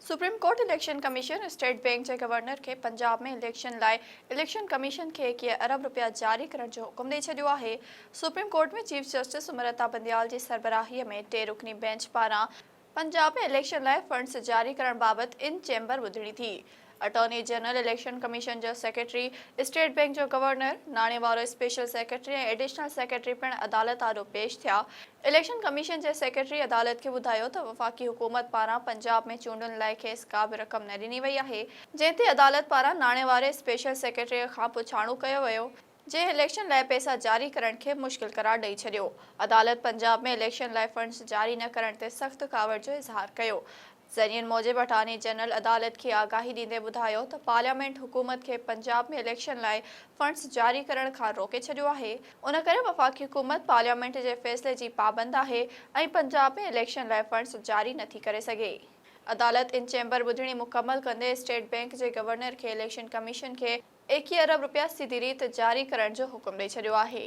Supreme court election commission state bank جي governor کي Punjab ۾ election لاء اليڪشن ڪميشن کي 21 ارب رپيا جاري ڪرڻ جو حڪم ڏئي ڇڏيو آهي. Supreme court ۾ chief justice Umar Ata Bandial جي سربراهي ۾ ٽي رڪني بئنچ پاران پنجاب ۾ اليڪشن لاء فنڊز جاري ڪرڻ بابت ان چيمبر ٻڌڻي ٿي. اٽارني جنرل، اليڪشن ڪميشن جو سيڪريٽري، اسٽيٽ بئنڪ جو گورنر، ناڻي وارو اسپيشل سيڪريٽري ۽ ايڊيشنل سيڪريٽري پڻ عدالت آڏو پيش ٿيا. اليڪشن ڪميشن جي سيڪريٽري عدالت کي ٻڌايو ته وفاقي حڪومت پاران پنجاب ۾ چونڊن لاء کيس ڪا به رقم نه ڏني وئي آهي، جنهن تي عدالت پاران ناڻي واري اسپيشل سيڪريٽري کان پڇاڻو ڪيو ويو، جنهن اليڪشن لاء پئسا جاري ڪرڻ کي مشڪل قرار ڏئي ڇڏيو. عدالت پنجاب ۾ اليڪشن لاء فنڊز جاري نه ڪرڻ تي سخت ڪاوڙ جو اظهار ڪيو. ذريعن موجب اٽارني جنرل عدالت کي آگاهي ڏيندي ٻڌايو ته پارليامينٽ حڪومت کي پنجاب ۾ اليڪشن لاء فنڊز جاري ڪرڻ کان روڪي ڇڏيو آهي، ان ڪري وفاقي حڪومت پارليامينٽ جي فيصلي جي پابند آهي ۽ پنجاب ۾ اليڪشن لاء فنڊز جاري نٿي ڪري سگهي. عدالت ان چيمبر ٻڌڻي مڪمل ڪندي اسٽيٽ بئنڪ جي گورنر کي اليڪشن ڪميشن کي 21 ارب رپيا سڌي ريت جاري ڪرڻ جو حڪم ڏئي ڇڏيو آهي.